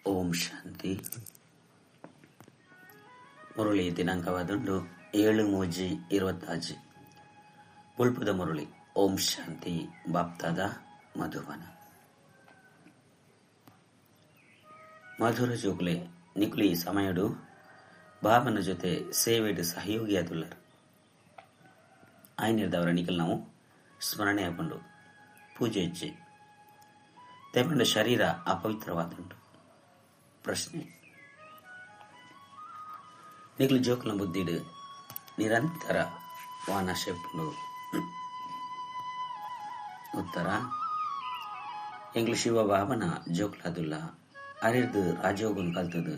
ಓಂ ಶಾಂತಿ. ಮುರಳಿ ದಿನಾಂಕವಾದುಂಡು 7/3/26. ಬುಲ್ಪುದ ಮುರಳಿ. ಓಂ ಶಾಂತಿ. ಬಾಪ್ತಾದ ಮಧುವನ. ಮಧುರ ಜೋಗ್ಲೆ ನಿಕುಲಿ ಸಮಯಡು ಬಾಬನ ಜೊತೆ ಸೇವೆಡು ಸಹಯೋಗಿಯಾದುಲ್ಲರು. ಆಯ್ನಿರ್ದವರ ನಿಕಲ್ ನಾವು ಸ್ಮರಣೆ ಹಾಕೊಂಡು ಪೂಜೆ ಇಚ್ಚೆ ತೇಪಂಡ ಶರೀರ ಅಪವಿತ್ರವಾದುಂಟು. ಪ್ರಶ್ನೆ: ನಿಕಲು ಜೋಕುಲ ಬುದ್ಧಿಡು ನಿರಂತರ ವಾನಶೆಪ್ಪುಂಡು. ಉತ್ತರ: ಎಂಗ್ಲು ಶಿವ ಬಾಬನ ಜೋಕ್ಲಾದುಲ್ಲ ಅರಿರ್ದು ರಾಜಯೋಗನು ಕಲ್ತದು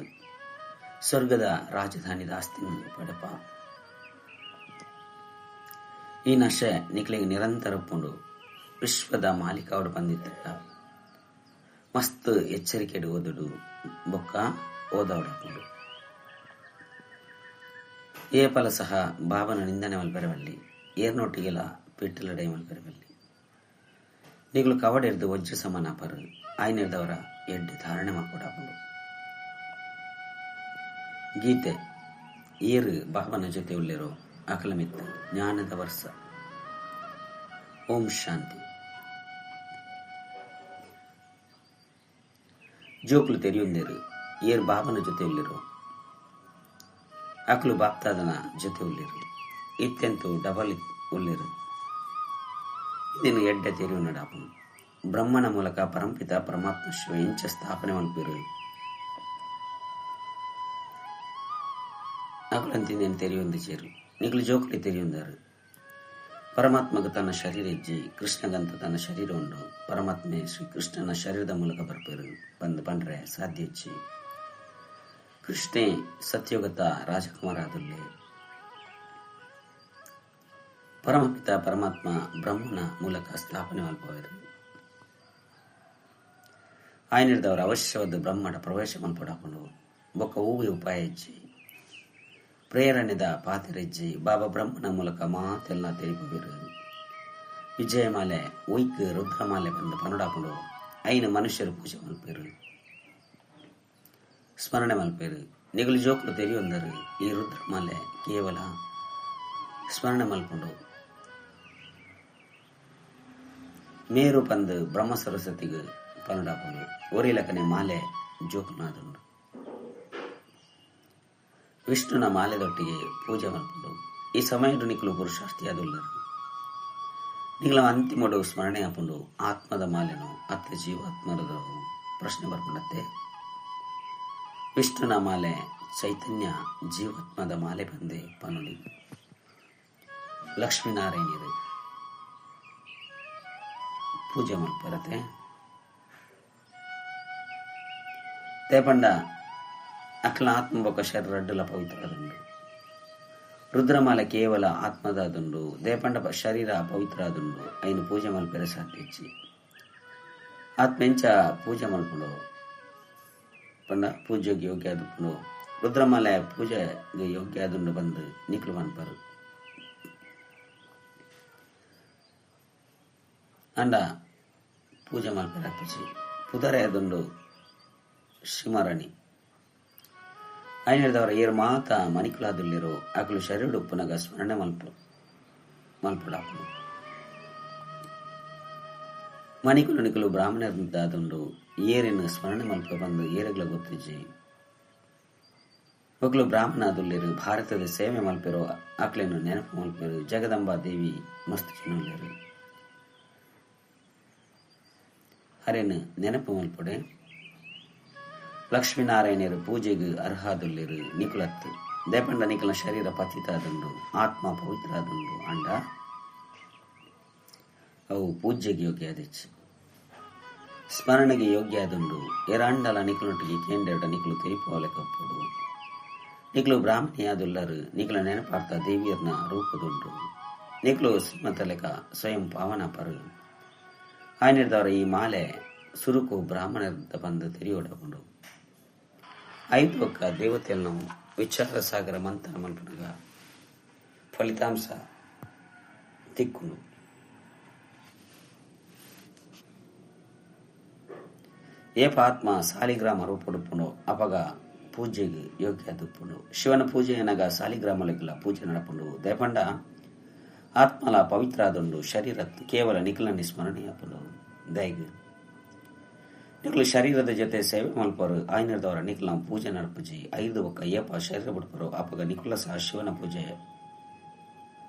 ಸ್ವರ್ಗದ ರಾಜಧಾನಿದ ಆಸ್ತಿನ ಪಡಪ. ಈ ನಶೆ ನಿಕ್ಲಿಗೆ ನಿರಂತರ ಪುಂಡು ವಿಶ್ವದ ಮಾಲೀಕ ಅವಡು ಬಂದಿತ್ತ ಮಸ್ತ್ ಎಚ್ಚರಿಕೆ ಓದುಡು ಬೊಕ್ಕ ಓದಾವಡಪುಂಡು. ಏ ಫಲ ಸಹ ಬಾಬನ ನಿಂದನೆ ಮಲ್ಪೆರವಲ್ಲಿ ಏರ್ನೊಟ್ಟಿಗೆಲ ಪಿಟ್ಟಲಡೈ ಮಲ್ಪೆರವಲ್ಲಿ ನಿಗುಲು ಕವಡೆರ್ದು ವಜ್ರ ಸಮಾನ ಪರು ಆಯ್ನಿರ್ದವರ ಎಡ್ಡೆ ಧಾರಣೆ ಮಲ್ಪೊಡಾಪುಂಡು. ಗೀತೆ: ಏರು ಬಾಬನ ಜೊತೆ ಉಳ್ಳಿರೋ ಅಕಲಮಿತ್ತ ಜ್ಞಾನದ ವರ್ಷ. ಓಂ ಶಾಂತಿ. ಜೋಕ್ಲು ತೆರೆಯುಂದೇರು ಏರು ಬಾಬನ ಜೊತೆ ಉಳ್ಳಿರೋ ಅಕಲು ಬಾಪ್ತಾದನ ಜೊತೆ ಉಳ್ಳಿರು ಇತ್ತೆಂತು ಡಬಲ್ ಉಳ್ಳಿರು. ಇದನ್ನು ಎಡ್ಡೆ ತೆರೆಯು ನಡಾಪುನು. ಬ್ರಹ್ಮನ ಮೂಲಕ ಪರಂಪಿತ ಪರಮಾತ್ಮ ಶಿವ ಇಂಚ ಸ್ಥಾಪನೆ ಮಲ್ಪಿರು ಅಕಲಂತಿಂದೇನು ತೆರೆಯೊಂದು ಚೇರು ನಿಕಲು ಜೋಕ್ಲಿ ತೆರೆಯುಂದಾರು. ಪರಮಾತ್ಮಗ ತನ್ನ ಶರೀರ ಇಜ್ಜಿ ಕೃಷ್ಣಗಂತ ತನ್ನ ಶರೀರ ಉಂಡು. ಪರಮಾತ್ಮೆ ಶ್ರೀ ಕೃಷ್ಣನ ಶರೀರದ ಮೂಲಕ ಬರ್ಪೇರು ಬಂದು ಪಂಡ್ರೆ ಸಾಧ್ಯ ಇಜ್ಜಿ. ಕೃಷ್ಣೆ ಸತ್ಯೋಗತ ರಾಜಕುಮಾರ ಆದುಲ್ಲೆ. ಪರಮಪಿತ ಪರಮಾತ್ಮ ಬ್ರಹ್ಮನ ಮೂಲಕ ಸ್ಥಾಪನೆ ಮಲ್ಪವೇರು. ಆಯ್ನಿರ್ದವರ ಅವಶ್ಯವಾದ ಬ್ರಹ್ಮಡ ಪ್ರವೇಶ ಮಲ್ಪಡಾಪುಂಡು. ಬೊಕ್ಕ ಹೂವಿ ಉಪಾಯ ಇಜ್ಜಿ. ಪ್ರೇರಣೆದ ಪಾತಿರೆಜ್ಜಿ ಬಾಬಾ ಬ್ರಹ್ಮನ ಮೂಲಕ ಮಾತೆಲ್ಲ ತೆರಿಪುವಿರು. ವಿಜಯಮಾಲೆ ಒಯ್ಕ್ ರುದ್ರಮಾಲೆ ಬಂದು ಪನುಡಾಪುಂಡು. ಐನ ಮನುಷ್ಯರು ಪೂಜೆ ಮಲ್ಪೇರು ಸ್ಮರಣೆ ಮಲ್ಪೇರು. ನಿಗುಲು ಜೋಕುಲು ತೆರಿಯೊಂದರು ಈ ರುದ್ರಮಾಲೆ ಕೇವಲ ಸ್ಮರಣೆ ಮಲ್ಪುಂಡು. ಮೇರು ಪಂದು ಬ್ರಹ್ಮ ಸರಸ್ವತಿಗೆ ಪನುಡಾಪುಂಡು. ಒರಿಲಕನೆ ಮಾಲೆ ಜೋಕುನಾದುಂಡು. ವಿಷ್ಣುನ ಮಾಲೆದೊಟ್ಟಿಗೆ ಪೂಜೆ ಮಲ್ಪುಂಡು. ಈ ಸಮಯಡು ನಿಕಲು ಪುರುಷಾರ್ಥಿಯಾದುಲ್ಲರು. ನಿಗಳ ಅಂತಿಮಡು ಸ್ಮರಣೆ ಆಪುಂಡು ಆತ್ಮದ ಮಾಲೆನು ಅತ್ತ ಜೀವಾತ್ಮದ ಪ್ರಶ್ನೆ ಬರ್ಪುಂಡತ್ತೆ. ವಿಷ್ಣುನ ಮಾಲೆ ಚೈತನ್ಯ ಜೀವಾತ್ಮದ ಮಾಲೆ ಬಂದೆ ಪನುಲಿ. ಲಕ್ಷ್ಮೀನಾರಾಯಣರು ಪೂಜೆ ಮಲ್ಪರತೆ. ತೇಪಂಡ ಅಕ್ಲ ಆತ್ಮ ಶರೀರ ಅಡ್ಡಲ ಪವಿತ್ರ ಆದುಂಡು. ರುದ್ರಮಾಲೆ ಕೇವಲ ಆತ್ಮದ ಆದುಂಡು. ದೇಪಂಡ ಶರೀರ ಪವಿತ್ರ ಆದುಂಡು. ಐನು ಪೂಜೆ ಮಲ್ಪೆರೆ ಸಾಧ್ಯ ಇಜ್ಜಿ. ಆತ್ಮ ಎಂಚ ಪೂಜೆ ಮಲ್ಪುಂಡು ಪಂಡ ಪೂಜೆಗೆ ಯೋಗ್ಯ ಆದುಂಡು. ರುದ್ರಮಾಲೆ ಪೂಜೆಗೆ ಯೋಗ್ಯ ಆದುಂಡು ಬಂದು ನಿಕ್ಲು ಮನ್ಪರು. ಅಂಡ ಪೂಜೆ ಮಲ್ಪೆರೆ ಅಪ್ಪುಜಿ. ಪುದರೆ ಆದುಂಡು ಶಿಮರಣಿ. ಆಯ್ನಿರ್ದವರ ಏರು ಮಾತ ಮಣಿಕುಲಾದುಲ್ಲಿರೋ ಅಕಲು ಶರೀರ ಉಪ್ಪುನಗ ಸ್ಮರಣೆ ಮಲ್ಪುಡಾಪುಂಡು. ಮಣಿಕುಲು ನಿಕಲು ಬ್ರಾಹ್ಮಣರಿಂದಾದುಂಡು. ಏರಿನ ಸ್ಮರಣೆ ಮಲ್ಪ ಬಂದು ಏರೆಗ್ಲ ಗೊತ್ತಿಜ್ಜಿ. ಒಕ್ಲು ಬ್ರಾಹ್ಮಣಾದುಲ್ಲೇರು ಭಾರತದ ಸೇವೆ ಮಲ್ಪಿರೋ ಅಕ್ಲೇನು ನೆನಪು ಮಲ್ಪಿರು. ಜಗದಂಬಾ ದೇವಿ ಮಸ್ತ್ ಜನಲ್ಲೇರು ಹರೇನು ನೆನಪು ಮಲ್ಪೊಡೆ. ಲಕ್ಷ್ಮೀನಾರಾಯಣರು ಪೂಜೆಗೆ ಅರ್ಹಾದುಲ್ಲೇರು ನಿಕುಲತ್ತು. ದೇಪಂಡ ನಿಕಲ ಶರೀರ ಪತಿತಾದುಂಡು ಆತ್ಮ ಪವಿತ್ರ ಆದುಂಡು. ಅಂಡ ಅವು ಪೂಜೆಗೆ ಯೋಗ್ಯ ಆದಿಚ್ಚು ಸ್ಮರಣೆಗೆ ಯೋಗ್ಯ ಆದುಂಡು. ಎರಾಂಡಲ ನಿಕಲೊಟ್ಟಿಗೆ ಕೇಂದ್ರ ನಿಕಲು ತೆರಿಪೋಲೆ ಕಪ್ಪುಡು. ನಿಕಲು ಬ್ರಾಹ್ಮಣಿಯಾದುಲ್ಲರು ನಿಕಲ ನೆನಪಾರ್ಥ ದೇವಿಯರ್ನ ರೂಪದುಂಡು. ನಿಕಲು ಶ್ರೀಮಂತಲೆಕ ಸ್ವಯಂ ಪಾವನ ಪರು. ಆಯ್ನಿರ್ದವರ ಈ ಮಾಲೆ ಸುರುಕು ಬ್ರಾಹ್ಮಣರ ಬಂದು ತೆರಿಯೋಡಕೊಂಡು ಐದು ಒಕ್ಕ ದೇವತೆಯನ್ನು ವಿಚಾರ ಸಾಗರ ಮಂಥನ ಮಲ್ಪನಗ ಫಲಿತಾಂಶ ತಿಕ್ಕುಂಡು. ಏಪ ಆತ್ಮ ಸಾಲಿಗ್ರಾಮ ರೂಪುಡುಪ್ಪುಂಡು ಅಪಗ ಪೂಜೆಗೆ ಯೋಗ್ಯ ದುಪ್ಪುಂಡು. ಶಿವನ ಪೂಜೆ ಎನಗ ಸಾಲಿಗ್ರಾಮಲೆಗ್ಲ ಪೂಜೆ ನಡಪುಂಡು. ದೇಪಂಡ ಆತ್ಮಲ ಪವಿತ್ರ ಆದುಂಡು, ಶರೀರ ಕೇವಲ ನಿಖಲನಿ ಸ್ಮರಣೆಯಾಪುಂಡು. ದಯಗ್ ನಿಕ್ಲು ಶರೀರದ ಜೊತೆ ಸೇವೆ ಮಲ್ಪರು ಆಯ್ನದವರ ನಿಖಲ ಪೂಜೆ ನಡಪುಜಿ. 5 ಒಕ್ಕ ಏಪ ಶರೀರ ಬಿಡ್ಪರು ಅಪಗ ನಿಖಲ ಸಹ ಶಿವನ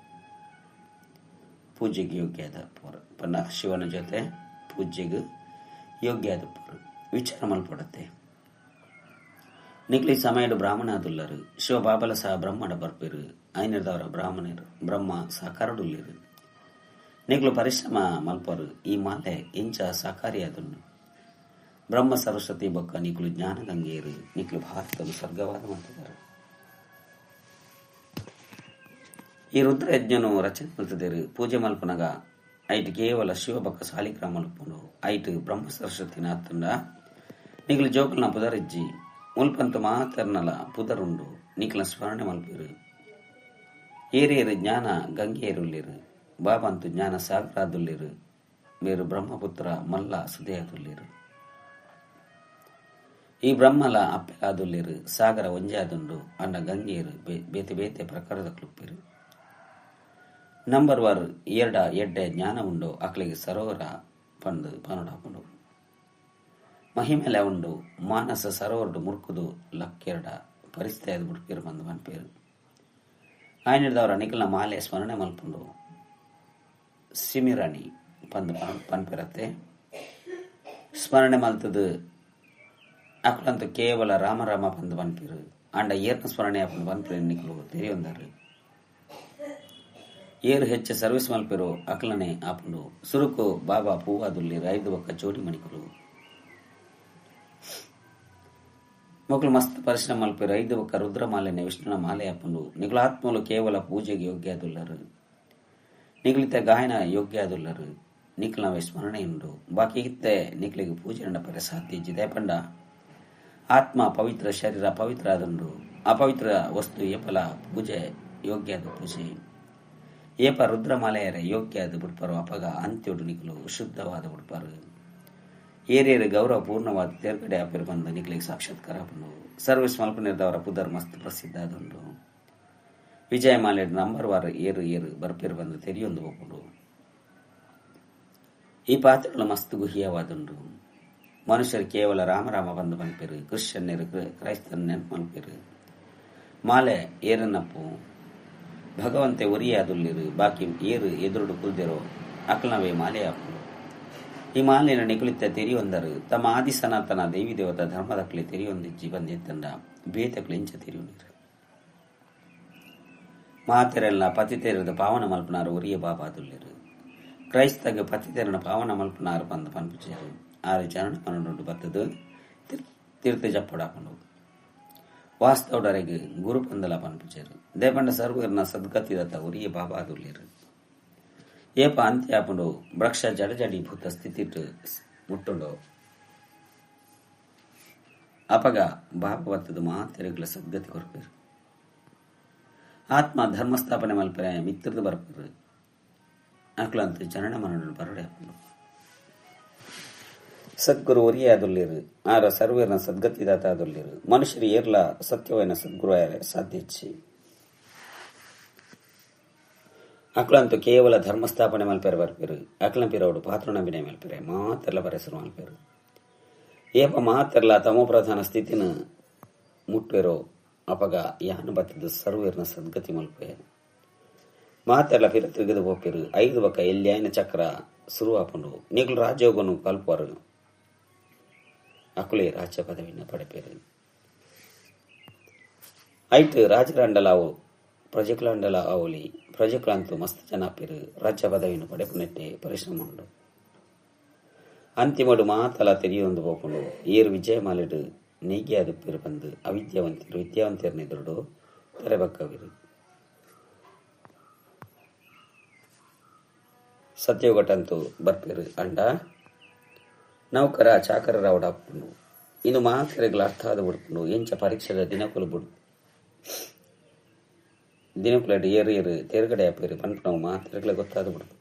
ಪೂಜೆಗೆ ಯೋಗ್ಯ ಆದ ಪನ್ನ ಶಿವನ ಜೊತೆ ಪೂಜೆಗೆ ಯೋಗ್ಯ ಆದಪ್ಪರು ವಿಚಾರ ಮಲ್ಪಡತ್ತೆ. ನಿಕ್ಲಿ ಸಮಯಡು ಬ್ರಾಹ್ಮಣ ಆದುಲ್ಲರು ಶಿವ ಬಾಬಲ ಸಹ ಬ್ರಹ್ಮಣ ಬರ್ಪಿರು ಐನದವರ ಬ್ರಾಹ್ಮಣರು ಬ್ರಹ್ಮ ಸಾಕಾರಡುಲ್ಲಿರು. ನಿಕ್ಲು ಪರಿಶ್ರಮ ಮಲ್ಪರು ಈ ಮಾಲೆ ಇಂಚ ಸಾಕಾರಿಯಾದುಂಡು. ಬ್ರಹ್ಮ ಸರಸ್ವತಿ ಬೊಕ್ಕ ನಿಕ್ಲು ಜ್ಞಾನಗಂಗೆಯರು ನಿಕ್ಲು ಭಾರತದ ಸ್ವರ್ಗವಾದ ಮಾಡ್ತಿದ್ದಾರೆ. ಈ ರುದ್ರಯಜ್ಞನು ರಚನೆ ಮಲ್ತದೇರು ಪೂಜೆ ಮಲ್ಪನಗ ಐಟ್ ಕೇವಲ ಶಿವ ಬೊಕ್ಕ ಸಾಲಿಗ್ರಾಮ ಮಲ್ಪುಂಡು. ಐಟ್ ಬ್ರಹ್ಮ ಸರಸ್ವತಿನ ಅತ್ತಂಡ ನಿಕ್ಲು ಜೋಕುಲ್ನ ಪುದರಿಜ್ಜಿ ಮುಲ್ಪಂತ ಮಾತರ್ನಲ ಪುದರುಂಡು ನಿಕ್ಲ ಸ್ಮರಣೆ ಮಲ್ಪಿರು. ಏರೇರು ಜ್ಞಾನ ಗಂಗೆಯರುಲ್ಲಿರು ಬಾಬಂತು ಜ್ಞಾನ ಸಾಗರಾದುಲ್ಲಿರು ಮೇರು ಬ್ರಹ್ಮಪುತ್ರ ಮಲ್ಲ ಸುದೇಹದುಲ್ಲಿರು. ಈ ಬ್ರಹ್ಮಲ ಅಪ್ಪೆಲಾದುಲ್ಲಿರು ಸಾಗರ ಒಂಜಾದುಂಡು ಅನ್ನ ಗಂಗೆಯರು ಬೇತೆ ಬೇತೆ ಪ್ರಕಾರದ ಕ್ಲುಪ್ಪಿರು. ನಂಬರ್ ವರ್ ಎರಡ ಎಡ್ಡೆ ಜ್ಞಾನ ಉಂಡು ಅಕ್ಲಿಗೆ ಸರೋವರ ಪಂದು ಪನುಡಾಪುಂಡು. ಮಹಿಮೆಲೆ ಉಂಡು ಮಾನಸ ಸರೋವರಡು ಮುರ್ಕುದು ಲಕ್ಕೆರಡ ಪರಿಸ್ಥಿತಿ ಅದು ಬುಡ್ಪಿರು ಬಂದು ಮನ್ಪೇರು. ಆಯ್ನಿಡ್ದವರ ನಿಖಲ್ನ ಮಾಲೆ ಸ್ಮರಣೆ ಮಲ್ಪುಂಡು ಸಿಮಿರಾಣಿ ಪಂದು ಪನ್ಪಿರತ್ತೆ. ಸ್ಮರಣೆ ಮಲ್ತದು ಅಕ್ಲಂತ ಕೇವಲ ರಾಮ ರಾಮ ಪಂದು ಪನ್ಪಿರು ಅಂಡ ಏರ್ನ ಸ್ಮರಣೆ ಪಂದು ಪನ್ಪಿರು ನಿಖಲು ತೆರಿಯೊಂದಾರು. ಏರು ಹೆಚ್ಚು ಸರ್ವಿಸ್ ಮಲ್ಪಿರು ಅಕ್ಲನೆ ಆಪುಂಡು. ಸುರುಕು ಬಾಬಾ ಪೂವಾದುಲ್ಲಿ 5 ಒಕ್ಕ ಜೋಡಿ ಮಣಿಕುಲು ಮೊಕ್ಕಳು ಮಸ್ತ್ ಪರಿಶ್ರಮ ಮಲ್ಪಿರು 5 ಒಕ್ಕ ರುದ್ರ ಮಾಲೆನೆ ವಿಷ್ಣುನ ಮಾಲೆ ಆಪುಂಡು. ನಿಗುಲ ಆತ್ಮಲು ಕೇವಲ ಪೂಜೆಗೆ ಯೋಗ್ಯ ಆದುಲ್ಲರು ನಿಗುಲಿತ ಗಾಯನ ಯೋಗ್ಯ ಆದುಲ್ಲರು ನಿಖಲನವೇ ಸ್ಮರಣೆಯುಂಡು. ಬಾಕಿ ಇತ್ತೆ ನಿಕ್ಲಿಗೆ ಪೂಜೆ ನಡಪರೆ ಸಾಧ್ಯ ಇಜ್ಜಿ. ಪಂಡ ಆತ್ಮ ಪವಿತ್ರ ಶರೀರ ಪವಿತ್ರ ಆದುಂಡು. ಅಪವಿತ್ರ ವಸ್ತು ಏಪಲ ಪೂಜೆ ಯೋಗ್ಯ ಆದ ಪೂಜೆ ಏಪ ರುದ್ರಮಾಲೆಯರ ಯೋಗ್ಯ ಆದ ಬಿಡ್ಪಾರು ಅಪಗ ಅಂತ್ಯೋಡು ನಿಖಲು ಶುದ್ಧವಾದ ಬಿಡ್ಪಾರು. ಏರೇರು ಗೌರವ ಪೂರ್ಣವಾದ ತೇರ್ಗಡೆ ಅಪಿರು ಬಂದ ನಿಖಲಿಗೆ ಸಾಕ್ಷಾತ್ಕಾರ ಆಪುಂಡು. ಸರ್ವಿಸ್ ಮಲ್ಪನಿರ್ದವರ ಪುದರ್ ಮಸ್ತ್ ಪ್ರಸಿದ್ಧ ಆದುಂಡು. ವಿಜಯ ಮಾಲೆ ನಂಬರ್ ವಾರ ಏರು ಏರು ಬರ್ಪಿರು ಬಂದು ತೆರಿಯೊಂದು ಹೋಗುಂಡು. ಈ ಪಾತ್ರಗಳು ಮಸ್ತ್ ಗುಹ್ಯವಾದುಂಡು. ಮನುಷ್ಯರು ಕೇವಲ ರಾಮ ರಾಮ ಬಂದು ಮನ್ಪಿರು ಕ್ರಿಶ್ಚಿಯನ್ನರು ಕ್ರೈಸ್ತರು ನೆನಪು ಮನ್ಪಿರು. ಮಾಲೆ ಏರನ್ನಪ್ಪು ಭಗವಂತೆ ಒರಿಯಾದುಲ್ಲಿರು ಬಾಕಿ ಏರು ಎದುರುಡು ಕುಲ್ದಿರೋ ಅಕ್ಲನವೇ ಮಾಲೆ ಆಪುಂಡು. ಈ ಮಾಲೆನ ನಿಕುಲಿತ ತೆರಿಯೊಂದರು ತಮ್ಮ ಆದಿ ಸನಾತನ ದೇವಿ ದೇವತಾ ಧರ್ಮದಕ್ಲಿ ತೆರಿಯೊಂದಿಜ್ಜಿ ಬಂದಿತ್ತಂಡ ಬೇತಕ್ಲಿ ಇಂಚ ತೆರಿಯೊಂದಿರು. ಮಾತೆರೆಲ್ಲ ಪತಿತೇರದ ಪಾವನ ಮಲ್ಪನಾರು ಒರಿಯ ಬಾಬಾದುಲ್ಲಿರು. ಕ್ರೈಸ್ತಗ ಪತಿತೇರನ ಪಾವನ ಮಲ್ಪನಾರು ಬಂದು ಪನ್ಪುಚೇರು ಆರು ಚರಣ ಪನ್ನೊಂಡು ಬತ್ತದು ತೀರ್ಥ ಜಪ್ಪಡಾಪುಂಡು. ವಾಸ್ತವಡರೆಗೆ ಗುರು ಪಂದಲ ಪನ್ಪುಚೇರು ದೇಪಂಡ ಸರ್ವರ್ನ ಸದ್ಗತಿದತ್ತ ಒರಿಯ ಬಾಬಾದುಲ್ಲಿರು. ಏಪ ಅಂತ್ಯಾಪುಂಡು ವೃಕ್ಷ ಜಡಜಡಿ ಭೂತ ಸ್ಥಿತಿಟ್ಟು ಮುಟ್ಟುಂಡು ಅಪಗ ಬಾಪ ಬತ್ತದು ಮಾತೆರೆಗಳ ಸದ್ಗತಿ ಕೊರ್ಪೇರು. ಆತ್ಮ ಧರ್ಮಸ್ಥಾಪನೆ ಮಲ್ಪರೆ ಮಿತ್ರದ ಬರ್ಪರು ಅಕ್ಲಂತ ಜನನ ಮನನು ಬರಡೆ ಹಾಕೊಂಡು ಸದ್ಗುರು ಒರಿಯಾದುಲ್ಲಿರು ಆರ ಸರ್ವೇರ್ನ ಸದ್ಗತಿದಾತ ಆದುಲ್ಲಿರು. ಮನುಷ್ಯರು ಏರ್ಲ ಸತ್ಯವಾದ ಸದ್ಗುರು ಸಾಧ್ಯ ಇಚ್ಛೆ ಅಕ್ಲಂತೂ ಕೇವಲ ಧರ್ಮಸ್ಥಾಪನೆ ಮಲ್ಪೆರೆ ಬರ್ಪಿರು ಅಕ್ಲಂ ಪಿರವಡು ಪಾತ್ರನಭಿನಯ ಮಲ್ಪೆರೆ ಮಾತೆಲ್ಲ ಬರೆಸರು ಮಲ್ಪೆರು. ಏಪ ಮಾತೆಲ್ಲ ತಮೋ ಪ್ರಧಾನ ಸ್ಥಿತಿನ ಮುಟ್ಟೆರೋ ಅಪಗ ಯಾನು ಬತ್ತದ ಸರ್ವೇರ್ನ ಸದ್ಗತಿ ಮಲ್ಪೆ ಮಾತೆಲ್ಲ ಪಿರ ತಿರುಗದು ಹೋಪಿರು. 5 ಬಕ್ಕ ಎಲ್ಲಿ ಚಕ್ರ ಸುರುವಾಪುಂಡು ನಿಗುಲು ರಾಜಯೋಗನು ಕಲ್ಪರು ಅಕುಲೇ ರಾಜ್ಯ ಪದವಿನ ಪಡೆಪೇರು. ಐಟ್ ರಾಜರಂಡಲಾವು ಪ್ರಜೆಕುಲಂಡಲ ಅವಲಿ ಪ್ರಜೆಕುಲಂತೂ ಮಸ್ತ್ ಜನ ಪಿರು ರಾಜ್ಯ ಪದವಿಯನ್ನು ಪಡೆಪುನೆಟ್ಟೆ ಪರಿಶ್ರಮ ಉಂಡು. ಅಂತಿಮಡು ಮಾತಲ ತೆರಿಯೊಂದು ಹೋಗುಂಡು ಏರು ವಿಜಯ ಮಾಲೆಡು ನೆಗ್ಗಿಯಾದ ಪಿರು ಬಂದು ಅವಿದ್ಯಾವಂತರು ವಿದ್ಯಾವಂತರನ್ನೆದುರುಡು ತೆರೆಬಕ್ಕವಿರು. ಸತ್ಯೊಗಟಂತೂ ಬರ್ಪಿರು ಅಂಡ ನೌಕರ ಚಾಕರ ರಾವಡಾಪುಂಡು. ಇನ್ನು ಮಾತೆರೆಗಳ ಅರ್ಥ ಆದ ಬಿಡ್ಪುಂಡು ಎಂಚ ಪರೀಕ್ಷೆದ ದಿನಕುಲು ಬಿಡು ದಿನಕುಲಡು ಏರು ಏರು ತೇರ್ಗಡೆ ಆಪೇರು ಪನ್ಪುನವು ಮಾತೆರೆಗಳ ಗೊತ್ತಾದ ಬಿಡ್ಪುಂಡು.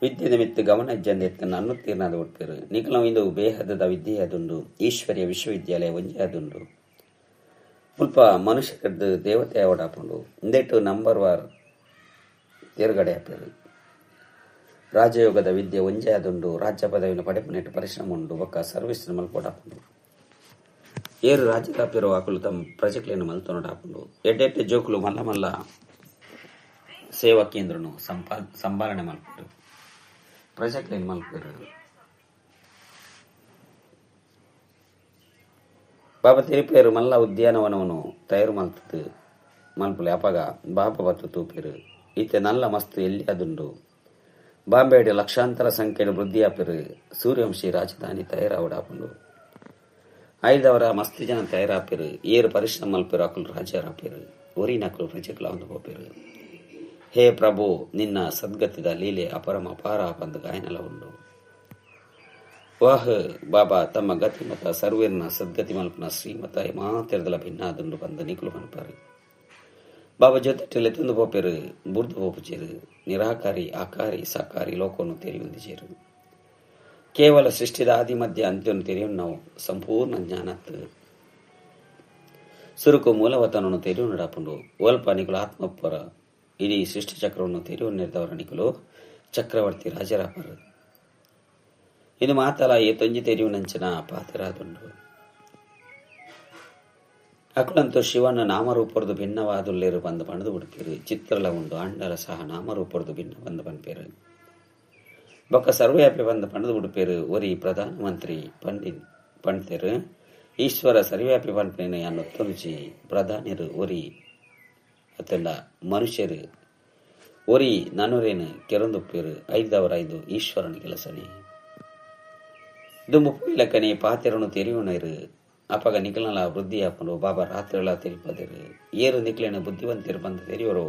ವಿದ್ಯೆದ ಮಿತ್ತು ಗಮನ ಇಜ್ಜಂದೆ ಎತ್ತನ ಅನ್ನುತ್ತೀರ್ನಾದ ಉಡ್ಪೇರು. ನಿಕಲ ಇಂದು ಬೇಹದದ ವಿದ್ಯೆ ಅದುಂಡು. ಈಶ್ವರ್ಯ ವಿಶ್ವವಿದ್ಯಾಲಯ ಒಂಜೆ ಅದುಂಡು. ಮುಲ್ಪ ಮನುಷ್ಯ ಕಡ್ದು ದೇವತೆ ಅವಡಾಪುಂಡು. ಇಂದೆಟ್ಟು ನಂಬರ್ ವಾರ್ ತೇರ್ಗಡೆ ಆಪೇರು. ರಾಜಯೋಗದ ವಿದ್ಯೆ ಒಂಜೆ ಆದುಂಡು. ರಾಜ್ಯ ಪದವಿನ ಪಡೆಪುನೆಟ್ಟು ಪರಿಶ್ರಮ ಉಂಡು. ಬೊಕ್ಕ ಸರ್ವಿಸ್ ಮಲ್ಪೊಡಾಪುಂಡು. ಏರು ರಾಜ್ಯದಾಪಿರೋ ಅಕುಲು ತಮ್ಮ ಪ್ರಜೆಕ್ಲೆನ್ ಮಲ್ತೊನೊಡಾಪುಂಡು. ಎಡ್ಡೆಡ್ಡೆ ಜೋಕುಲು ಮಲ್ಲ ಮಲ್ಲ ಸೇವಾ ಕೇಂದ್ರನು ಸಂಭಾಳನೆ ಮಲ್ಪೆರು. ಪ್ರಜೆಕ್ಲೆನ್ ಮಲ್ಪೆರು. ಬಾಬಾ ತಿರುಪೇರು ಮಲ್ಲ ಉದ್ಯಾನವನವನ್ನು ತಯಾರು ಮಲ್ತದು ಮಲ್ಪುಲೆ. ಅಪಗ ಬಾಬಾ ಬತ್ತು ತೂಪೇರು. ಈತೆ ನಲ್ಲ ಮಸ್ತ್ ಎಲ್ಲಿ ಅದುಂಡು. ಬಾಂಬೆಡ್ ಲಕ್ಷಾಂತರ ಸಂಖ್ಯೆಡ್ ವೃದ್ಧಿಯಾಪೆರು. ಸೂರ್ಯವಂಶಿ ರಾಜಧಾನಿ ತಯಾರಾವಡಾಪುಂಡು. ಐದವರ ಮಸ್ತ್ ಜನ ತಯಾರಾಪೇರು. ಏರು ಪರಿಶ್ರಮ ಮಲ್ಪೆರು ಅಕುಲು ರಾಜರಾಪೇರು. ಒರಿನಕುಲು ಪ್ರಜೆಕುಲ ಒಂದು ಪೋಪೇರು. ಹೇ ಪ್ರಭು, ನಿನ್ನ ಸದ್ಗತಿದ ಲೀಲೆ ಅಪರಮ ಅಪಾರ ಪಂದ್ ಗಾಯನಲ ಉಂಡು. ವಾಹ್ ಬಾಬಾ, ತಮ್ಮ ಗತಿಮತ ಸರ್ವೇರ್ನ ಸದ್ಗತಿ ಮಲ್ಪನ ಶ್ರೀಮತ ಮಾತೆರ್ದಲ ಭಿನ್ನಾದುಂಡು ಪಂದ್ ನಿಕುಲು ಪನ್ಪಾರು. ಬಾಬಾ ಜೊತೆಟೆಲೆ ತುಂದು ಪೋಪೇರು. ಬುರ್ದು ಪೋಪುಚೇರು. ನಿರಾಕಾರಿ ಆಕಾರಿ ಸಾಕಾರಿ ಲೋಕವನ್ನು ತೆರೆಯುಂದಿಚೇರು. ಕೇವಲ ಸೃಷ್ಟಿದ ಆದಿ ಮಧ್ಯ ಅಂತ್ಯವನ್ನು ತೆರೆಯುವ ನಾವು ಸಂಪೂರ್ಣ ಜ್ಞಾನತ್ ಸುರುಕು ಮೂಲವತನನ್ನು ತೆರೆಯು ನಡಪುಂಡು. ಒಲ್ಪ ನಿಕುಲು ಆತ್ಮಪರ ಇಡೀ ಸೃಷ್ಟಿ ಚಕ್ರವನ್ನು ತೆರೆಯುವ ನಿರ್ದವರ ನಿಕುಲು ಚಕ್ರವರ್ತಿ ರಾಜರಾಪರು. ಇದು ಮಾತಲ ಏತೊಂಜಿ ತೆರೆಯುವ ನಂಚಿನ ಪಾತಿರಾದುಂಡು. ಅಕುಲಂತೂ ಶಿವನ ನಾಮರೂಪರದು ಭಿನ್ನವಾದುಲ್ಲೇರು ಬಂದು ಪಣದು ಬಿಡ್ಪೇರು. ಚಿತ್ರಲ ಉಂಡು. ಅಂಡಲ ಸಹ ನಾಮರೂಪರದು ಭಿನ್ನ ಬಂದು ಪನ್ಪೇರು. ಬೊಕ್ಕ ಸರ್ವವ್ಯಾಪಿ ಬಂದು ಪಣದು ಬಿಡ್ಪೇರು. ಒರಿ ಪ್ರಧಾನಮಂತ್ರಿ ಪಂಡಿತರು ಈಶ್ವರ ಸರ್ವ್ಯಾಪಿ ಪನ್ಪೇನು ಅನ್ನೊತ್ತೊಂಜಿ ಪ್ರಧಾನಿರು ಒರಿ ಅತ್ತಂಡ ಮನುಷ್ಯರು ಒರಿ ನಾನೂರೇನು ಕೆರೊಂದುಪ್ಪೇರು. ಐದವರ ಐದು ಈಶ್ವರನ ಕೆಲಸನೇ. ದುಂಬು ಪೋಯಿಲಕ್ಕನೆ ಪಾತೆರನು ತೆರೆಯುವನರು. ಅಪಗ ನಿಕಲನ ವೃದ್ಧಿ ಆಪುಂಡು. ಬಾಬಾ ರಾತ್ರಿಗಳ ತೆರಿಪದಿರು. ಏರು ನಿಕ್ಲೇನ ಬುದ್ಧಿವಂತಿರು ಬಂದು ತೆರೆಯೋರು.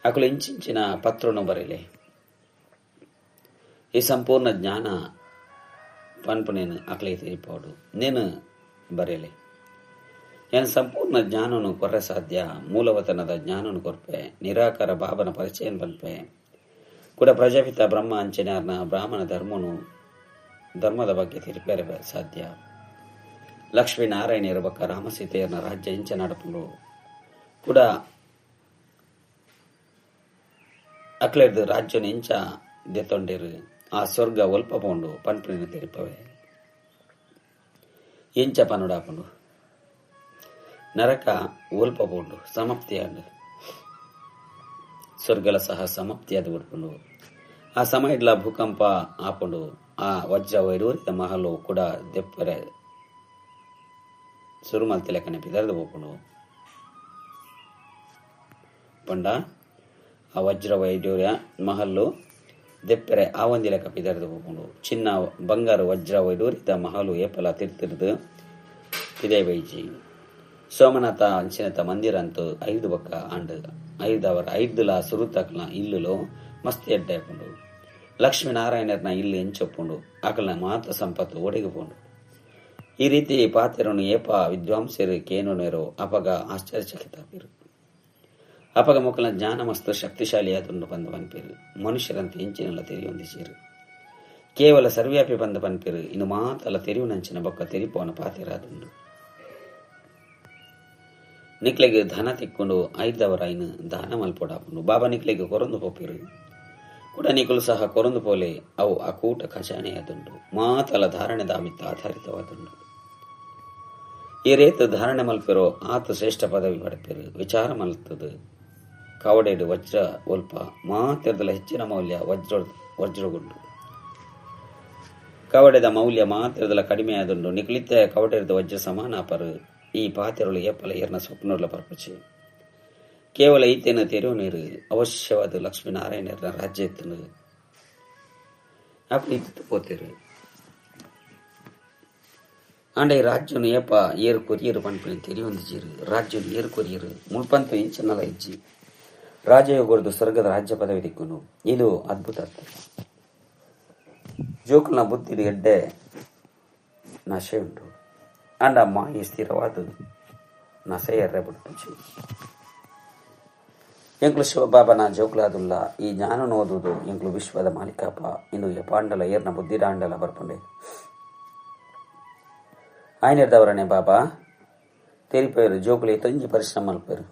ಅಕುಲು ಇಂಚಿಂಚಿನ ಪತ್ರನು ಬರೆಯಲೆ. ಈ ಸಂಪೂರ್ಣ ಜ್ಞಾನ ಪನ್ಪುನೇನು ಅಕ್ಲೆ ತೆರಿಪಾಡು. ನೇನು ಬರೆಯಲೆ. ಏನ್ ಸಂಪೂರ್ಣ ಜ್ಞಾನನು ಕೊರ್ರೆ ಸಾಧ್ಯ. ಮೂಲವತನದ ಜ್ಞಾನನು ಕೊರ್ಪೆ. ನಿರಾಕಾರ ಬಾಬನ ಪರಿಚಯನ ಪನ್ಪೆ. ಕೂಡ ಪ್ರಜಾಪಿತ ಬ್ರಹ್ಮ ಅಂಚೆನಾರ್ನ ಬ್ರಾಹ್ಮಣ ಧರ್ಮದ ಬಗ್ಗೆ ತೆರಿಪೇರೆ ಸಾಧ್ಯ. ಲಕ್ಷ್ಮೀನಾರಾಯಣ ಬೊಕ್ಕ ರಾಮಸೀತೆಯರ್ನ ರಾಜ್ಯ ಇಂಚ ನಡಪುಂಡು. ಕೂಡ ಅಕ್ಲೆರ್ದು ರಾಜ್ಯನ ಇಂಚ ದೆತ್ತೊಂಡೇರು. ಆ ಸ್ವರ್ಗ ಒಲ್ಪ ಪೋಂಡು ಪನ್ಪಿನ ತೆರಿಪವೆ. ಎಂಚ ಪನುಡಾಪುಂಡು. ನರಕ ಒಲ್ಪ ಪೋಂಡು ಸಮಾಪ್ತಿಯಾಂಡು. ಸ್ವರ್ಗಲ ಸಹ ಸಮಾಪ್ತಿಯಾದ ಬಿಡ್ಪುಂಡು. ಆ ಸಮಯಡ್ಲ ಭೂಕಂಪ ಆಪುಂಡು. ಆ ವಜ್ರ ವೈಡೂರಿದ ಮಹಲು ಕೂಡ ದೆಪ್ಪರೆ ಸುರುಮಲ್ ತಿಲಕನೆ ಪಿದರ್ದು ಪೋಪುಂಡು. ಪಂಡ ಆ ವಜ್ರ ವೈಡೂರ್ಯ ಮಹಲ್ಲು ದೆಪ್ಪರೆ ಆ ಒಂದಿ ಲೆಕ್ಕ ಪಿದರ್ದು ಪೋಪುಂಡು. ಚಿನ್ನ ಬಂಗಾರು ವಜ್ರ ವೈಡೂರಿದ ಮಹಲು ಏಪಲ ತಿರ್ತಿರ್ದು ಪಿದೆ ಬೈಜಿ. ಸೋಮನಾಥ ಅಂಚಿನತ ಮಂದಿರ ಅಂತೂ ಐದು ಬೊಕ್ಕ ಆಂಡ್ ಐದವರ ಐದುಲ ಸುರುತಕ್ಲ ಇಲ್ಲುಲು ಮಸ್ತ್ ಎಡ್ಡೆ ಆಪುಂಡು. ಲಕ್ಷ್ಮೀನಾರಾಯಣರ್ನ ಇಲ್ಲು ಎಂಚೊಪ್ಪುಂಡು. ಆಕಲ್ನ ಮಾತ ಸಂಪತ್ತು ಒಡೆಗೆ ಪೋಂಡು. ಈ ರೀತಿ ಪಾತೆರನು ಏಪ ವಿದ್ವಾಂಸರು ಕೇನುನೇರೋ ಅಪಗ ಆಶ್ಚರ್ಯಚಕಿತಾಪಿರು. ಅಪಗ ಮೊಕ್ಕಲ ಜ್ಞಾನ ಮಸ್ತು ಶಕ್ತಿಶಾಲಿಯಾದುಂಡು ಬಂದು ಪನ್ಪೇರು. ಮನುಷ್ಯರಂತೆ ಎಂಚಿನೆಲ್ಲ ತೆರೆಯೊಂದಿಸೇರು. ಕೇವಲ ಸರ್ವ್ಯಾಪಿ ಬಂದ ಪನ್ಪೇರು. ಇನ್ನು ಮಾತಲ ತೆರೆಯುನಂಚಿನ ಬೊಕ್ಕ ತೆರಿಪೋನ ಪಾತೆರಾದುಂಡು. ನಿಕ್ಲೆಗೆ ಧನ ತಿಕ್ಕೊಂಡು ಐದವರ ಐನು ದಾನ ಮಲ್ಪೊಡಾಪುಂಡು. ಬಾಬಾ ನಿಕ್ಲೆಗೆ ಕೊರೊಂದು ಪೋಪೇರು. ಕೂಡ ನಿಕುಲು ಸಹ ಕೊರೊಂದು ಪೋಲೆ. ಅವು ಅಕೂಟ ಖಜಾನೆಯಾದುಂಡು. ಮಾತಲ ಧಾರಣೆ ದಾಮಿತ್ತ ಆಧಾರಿತವಾದುಂಡು. ಈ ರೇತು ಧಾರಣೆ ಮಲ್ಪೆರೋ ಆತ ಶ್ರೇಷ್ಠ ಪದವಿ ಪಡೆಪೇರು. ವಿಚಾರ ಮಲ್ತದು ಕವಡೆಡು ವಜ್ರ ಒಲ್ಪ ಮಾತೆರ್ದಲ ಹೆಚ್ಚಿನ ಮೌಲ್ಯ ವಜ್ರಗುಂಡು. ಕವಡೆದ ಮೌಲ್ಯ ಮಾತೆರ್ದಲ ಕಡಿಮೆ ಆದುಂಡು. ನಿಕುಲಿತ್ತ ಕವಡೆದ ವಜ್ರ ಸಮಾನ ಪರು. ಈ ಪಾತೆರಳು ಏಪಲ ಏರ್ನ ಸ್ವಪ್ನೊಡ್ಲ ಪರ್ಪಚಿ. ಕೇವಲ ಈತೇನ ತೆರೆಯು ನೀರು ಅವಶ್ಯವಾದ ಲಕ್ಷ್ಮೀನಾರಾಯಣರ ರಾಜ್ಯ ಇತ್ತನು ಅಪ್ಪು ಇತ್ತು ಪೋತೇರು. ಆಂಡ ಈ ರಾಜ್ಯನು ಏಪ ಏರು ಕೊರಿಯರು ಪನ್ಪಿನ ತೆರೆಯೊಂದಿಜೀರು. ರಾಜ್ಯನು ಏರು ಕೊರಿಯರು ಮುಲ್ಪಂತು ಇಂಚನಲ ಇಜ್ಜಿ. ರಾಜಯೋಗರ್ದು ಸ್ವರ್ಗದ ರಾಜ್ಯ ಪದವಿ ದಿಕ್ಕುನು. ಇದು ಅದ್ಭುತ. ಜೋಕುಲ್ನ ಬುದ್ಧಿಡು ಎಡ್ಡೆ ನಶೆ ಉಂಟು. ಆಂಡ ಮಾಯಿ ಸ್ಥಿರವಾದ ನಸೆ ಎರ್ರೆ ಬಿಡ್ಪುಜಿ. ಎಂಕ್ಲು ಶಿವಬಾಬನ ಜೋಕ್ಲಾದುಲ್ಲ ಈ ಜ್ಞಾನ ಓದುವುದು ಎಂಕ್ಲು ವಿಶ್ವದ ಮಾಲೀಕಪ್ಪ ಇಂದು ಯಪಾಂಡಲ ಏರ್ನ ಬುದ್ಧಿರಾಂಡಲ ಬರ್ಪುಂಡೆ ಆಯ್ನೆರ್ದವರನೆ ಬಾಬಾ ತೆರಿಪೇರು ಜೋಕುಲಿ ತೊಂಜಿ ಪರಿಶ್ರಮ ಮಲ್ಪೇರು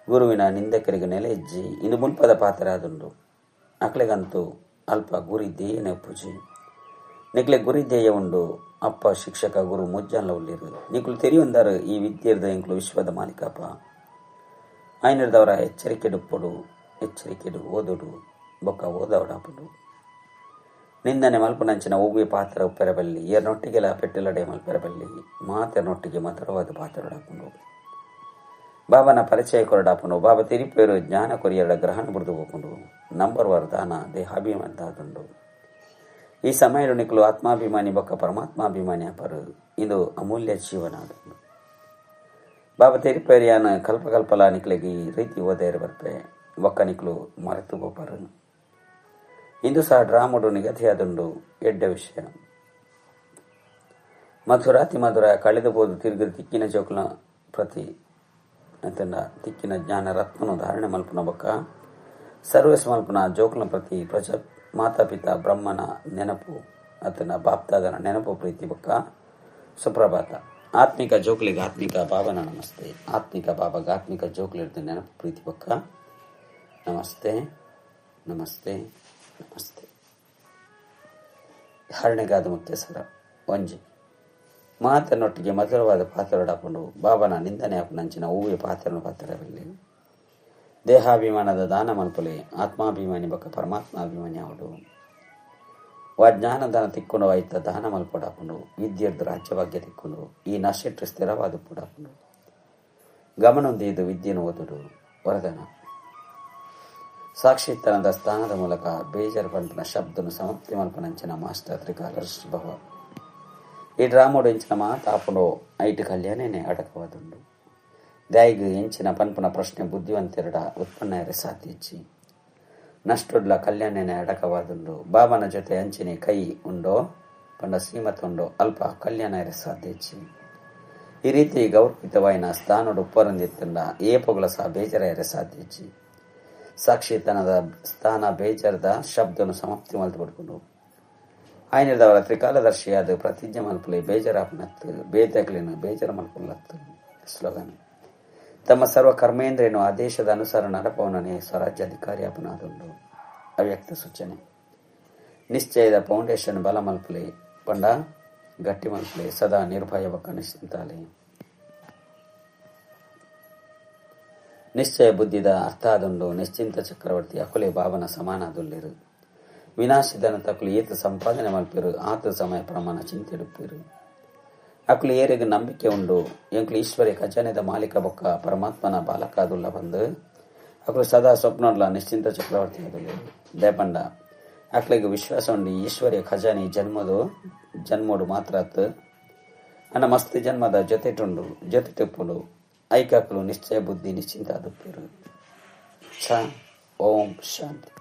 ಗುರುವಿನ ನಿಂದಕರಿಗೆ ನೆಲೆ ಹೆಜ್ಜಿ ಇಂದು ಮುಲ್ಪದ ಪಾತ್ರ ಆದುಂಡು ಅಕ್ಲೆಗಂತೂ ಅಲ್ಪ ಗುರಿ ಧ್ಯೇಯನೆ ಪೂಜೆ ನಿಕ್ಲೆ ಗುರಿ ಧ್ಯೇಯ ಉಂಡು ಅಪ್ಪ ಶಿಕ್ಷಕ ಗುರು ಮುಜ್ಜನ್ಲ ಉಳ್ಳಿರು ನಿಕ್ಲು ತೆರಿಯೊಂದಾರು ಈ ವಿದ್ಯೆರ್ದ ಎಂಕ್ಲು ವಿಶ್ವದ ಮಾಲೀಕಪ್ಪ ಆಯ್ನಿರ್ದವರ ಎಚ್ಚರಿಕೆಡುಪ್ಪಡು ಎಚ್ಚರಿಕೆಡು ಓದುಡು ಬೊಕ್ಕ ಓದವಡಾಪುಡು ನಿಂದನೆ ಮಲ್ಪುನಂಚಿನ ಒವ್ವೆ ಪಾತ್ರ ಉಪ್ಪೆರಬಲ್ಲಿ ಏರ್ನೊಟ್ಟಿಗೆಲ ಪೆಟ್ಟುಲಡೆ ಮಲ್ಪೆರಬಲ್ಲಿ ಮಾತೆರ್ನೊಟ್ಟಿಗೆ ಮಧುರವಾದ ಪಾತ್ರಡಾಪುಂಡು ಬಾಬನ ಪರಿಚಯ ಕೊರಡಾಪುಂಡು ಬಾಬಾ ತಿರಿಪೇರು ಜ್ಞಾನ ಕೊರಿಯರ ಗ್ರಹಣ ಬುಡ್ದು ಹೋಗುಂಡು ನಂಬರ್ ವರದಾನ ದೇಹಾಭಿಮಾನದಾದುಂಡು ಈ ಸಮಯ ನಿಕ್ಲು ಆತ್ಮಾಭಿಮಾನಿ ಬೊಕ್ಕ ಪರಮಾತ್ಮಾಭಿಮಾನಿ ಅಪರು ಇದು ಅಮೂಲ್ಯ ಜೀವನ ಅದು ಬಾಬಾ ತೆರಿಪೇರಿಯಾನ ಕಲ್ಪ ಕಲ್ಪಲ ನಿಕ್ಲೆಗೆ ಈ ರೀತಿ ಓದೇರು ಬರ್ಪೆ ಒಕ್ಕ ನಿಕ್ಲು ಮರೆತು ಗೋಪರು ಇಂದು ಸಹ ಡ್ರಾಮುಡು ನಿಗದಿಯಾದುಂಡು ಎಡ್ಡ ವಿಷಯ ಮಧುರಾತಿ ಮಧುರ ಕಳೆದು ಬೋದು ತಿರುಗಿ ತಿಕ್ಕಿನ ಜೋಕುಲ ಪ್ರತಿ ಅಂತಂಡ ತಿಕ್ಕಿನ ಜ್ಞಾನ ರತ್ನನು ಧಾರಣೆ ಮಲ್ಪುನ ಬೊಕ್ಕ ಸರ್ವಸ್ ಮಲ್ಪುನ ಜೋಕುಲ ಪ್ರತಿ ಪ್ರಜ ಮಾತಾಪಿತಾ ಬ್ರಹ್ಮನ ನೆನಪು ಆತನ ಬಾಪ್ತಾದನ ನೆನಪು ಪ್ರೀತಿ ಬೊಕ್ಕ ಸುಪ್ರಭಾತ. ಆತ್ಮಿಕ ಜೋಕುಲಿಗೆ ಆತ್ಮಿಕ ಬಾಬನ ನಮಸ್ತೆ. ಆತ್ಮಿಕ ಬಾಬಾಗ ಆತ್ಮಿಕ ಜೋಕುಲಿರ್ದ ನೆನಪು ಪ್ರೀತಿ ಬೊಕ್ಕ ನಮಸ್ತೆ ನಮಸ್ತೆ ನಮಸ್ತೆ. ಹರಣೆಗಾದ ಮುಖ್ಯ ಸರ ಒಂಜಿ ಮಾತನೊಟ್ಟಿಗೆ ಮಧುರವಾದ ಪಾತ್ರಡಾಪುಂಡು ಬಾಬನ ನಿಂದನೆ ಅಪನಂಚಿನ ಹೂವೆ ಪಾತ್ರನು ಪಾತ್ರವಿಲ್ಲ ದೇಹಾಭಿಮಾನದ ದಾನ ಮಲ್ಪಲೆ ಆತ್ಮಾಭಿಮಾನಿ ಬೊಕ್ಕ ಪರಮಾತ್ಮಾಭಿಮಾನಿ ಅವಡು ವಾ ಜ್ಞಾನದಾನ ತಿಕ್ಕೊಂಡು ಆಯ್ತ ದಾನ ಮಲ್ಪಡಾಪುಂಡು ವಿದ್ಯೆರ್ದು ರಾಜ್ಯಭಾಗ್ಯ ತಿಕ್ಕೊಂಡು ಈ ನಶೆಟ್ಟು ಸ್ಥಿರವಾದ ಪುಡಾಪುಂಡು ಗಮನೊಂದಿದ್ದು ವಿದ್ಯೆಯನ್ನು ಓದುಡು ವರದಾನ. ಸಾಕ್ಷಿತನದ ಸ್ಥಾನದ ಮೂಲಕ ಬೇಜಾರು ಪಂಪನ ಶಬ್ದನು ಸಮಾಪ್ತಿ ಮಲ್ಪನಂಚಿನ ಮಾಸ್ಟರ್ ತ್ರಿಕಾಲರ್ಷಿ ಭವ. ಈ ಡ್ರಾಮೋಡು ಎಂಚಿನ ಮಾತಾಪುಂಡು ಐಟು ಕಲ್ಯಾಣನೇ ಅಡಕವಾದುಂಡು ದಾಯಿಗು ಎಂಚಿನ ಪನ್ಪುನ ಪ್ರಶ್ನೆ ಬುದ್ಧಿವಂತೆರಡ ಉತ್ಪನ್ನ ಸಾಧಿಸಿ ನಷ್ಟೊಡ್ಲ ಕಲ್ಯಾಣನೆ ಅಡಕವಾದುಂಡು ಬಾಬನ ಜೊತೆ ಅಂಚಿನೆ ಕೈ ಉಂಡೋ ಪಂಡ ಶ್ರೀಮತ ಉಂಡೋ ಅಲ್ಪ ಕಲ್ಯಾಣ ಸಾಧಿಸಿ ಈ ರೀತಿ ಗೌರವಿತವಾಯಿನ ಸ್ಥಾನೋಡು ಉಪ್ಪರಂದಿತ್ತಂಡ ಏ ಪೊಗಲ ಸಹ ಬೇಜಾರ ಸಾಧಿಸಿ ಸಾಕ್ಷಿತನದ ಸ್ಥಾನ ಬೇಜಾರದ ಶಬ್ದನು ಸಮಾಪ್ತಿ ಮಲ್ತು ಪಡ್ಕೊಂಡು ಆಯ್ನಿರ್ದವರ ತ್ರಿಕಾಲದರ್ಶಿಯಾದ ಪ್ರತಿಜ್ಞೆ ಮಲ್ಪಲೆ ಬೇಜಾರಾಪನತ್ತು ಬೇತಕ್ಲೇನು ಬೇಜಾರ ಮಲ್ಪುಲತ್ತು. ಸ್ಲೋಗನ್: ತಮ್ಮ ಸರ್ವ ಕರ್ಮೇಂದ್ರೇನು ಆದೇಶದ ಅನುಸಾರ ನಡಪವನೇ ಸ್ವರಾಜ್ಯಾಧಿಕಾರಿ ಅಪನಾದುಂಡು. ಅವ್ಯಕ್ತ ಸೂಚನೆ: ನಿಶ್ಚಯದ ಫೌಂಡೇಶನ್ ಬಲ ಮಲ್ಪಲೆ ಪಂಡ ಗಟ್ಟಿ ಮಲ್ಪಲೆ ಸದಾ ನಿರ್ಭಯ ಕನಿಷ್ಠಾಲೆ. ನಿಶ್ಚಯ ಬುದ್ಧಿದ ಅರ್ಥ ಆದುಂಡು ನಿಶ್ಚಿಂತ ಚಕ್ರವರ್ತಿ ಅಕುಲೆ ಬಾಬನ ಸಮಾನಾದುಲ್ಲಿರು ವಿನಾಶಿದನ ತಕುಲು ಏತ ಸಂಪಾದನೆ ಮಲ್ಪಿರು ಆತ ಸಮಯ ಪ್ರಮಾಣ ಚಿಂತೆಡುಪ್ಪಿರು ಅಕುಲು ಏರಿಗೆ ನಂಬಿಕೆ ಉಂಡು ಎಂಕ್ಲು ಈಶ್ವರಿ ಖಜಾನೆದ ಮಾಲೀಕ ಬೊಕ್ಕ ಪರಮಾತ್ಮನ ಬಾಲಕಾದುಲ್ಲ ಬಂದು ಅಕುಲು ಸದಾ ಸ್ವಪ್ನಡ್ಲ ನಿಶ್ಚಿಂತ ಚಕ್ರವರ್ತಿ ಆದುಲ್ಲಿರು ದೇಪಂಡ ಅಕ್ಲಿಗೆ ವಿಶ್ವಾಸ ಉಂಡು ಈಶ್ವರಿಯ ಖಜಾನೆ ಜನ್ಮದು ಜನ್ಮೋಡು ಮಾತ್ರ ಅತ್ತು ಅನ್ನ ಮಸ್ತಿ ಜನ್ಮದ ಜೊತೆಟುಂಡು ಜೊತೆಟುಪ್ಪುಂಡು ಐಕಾಕಲು ನಿಶ್ಚಯ ಬುದ್ಧಿ ನಿಶ್ಚಿಂತ ಆದುಪ್ಪಿರು. ಛ ಓಂ ಶಾಂತಿ.